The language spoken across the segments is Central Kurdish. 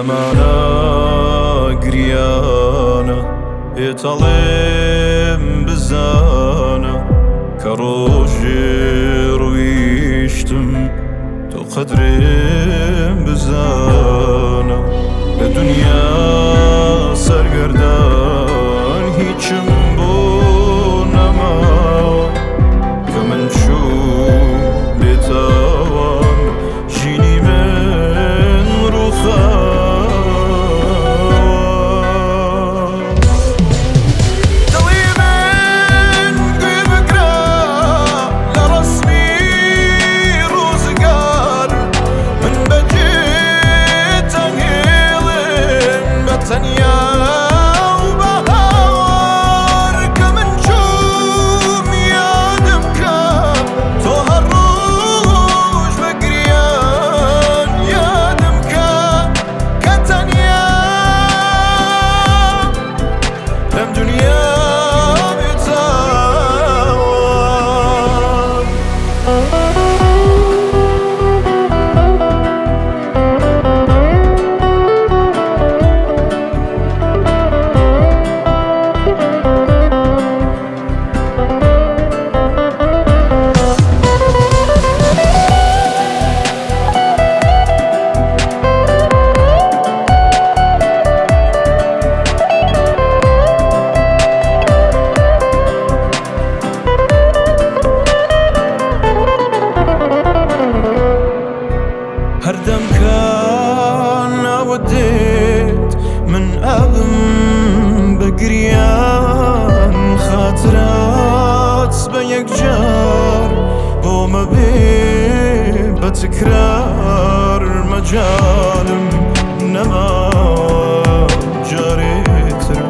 بێمانا گریانە پێتەڵێم بزانە کە ڕۆژێ ڕویشتم تۆ قەدرێم بزانە لە دنیا سەرگەردان هیچم بۆ نەماوە کە من چوو بێتاوان ژینی من ڕووخاوە. دڵی من گوێ بگرە لە ڕەسمی ڕۆزگار، من بەجێ تەهێڵم بە تەنیا و بە هاوار. کە من چووم یادم کە تۆ هەر ڕۆژ بە گریان یادم کە کە تەنیا لەم دنیا بێتاوان. هەردەم کە ناوە دێت من ئەبم بە گریان، خاترات بە یەکجار بۆ مەبێ بە تکرار. مەجالم نەماوە جارێتر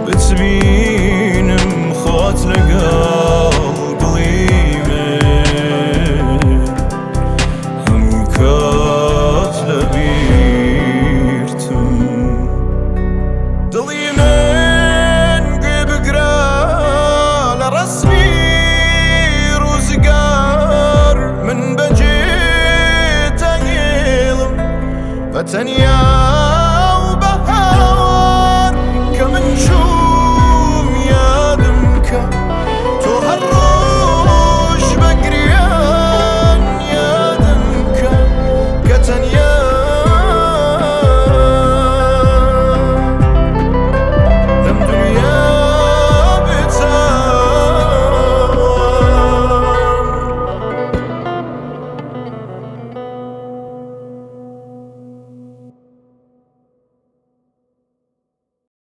بتبینم، خۆت لەگەڵ دڵی من هەموو کات لەبیرتم. دڵی من گوێ بگرە لە ڕەسمی ڕۆزگار، من بەجێ تەهێڵم بە تەنیا.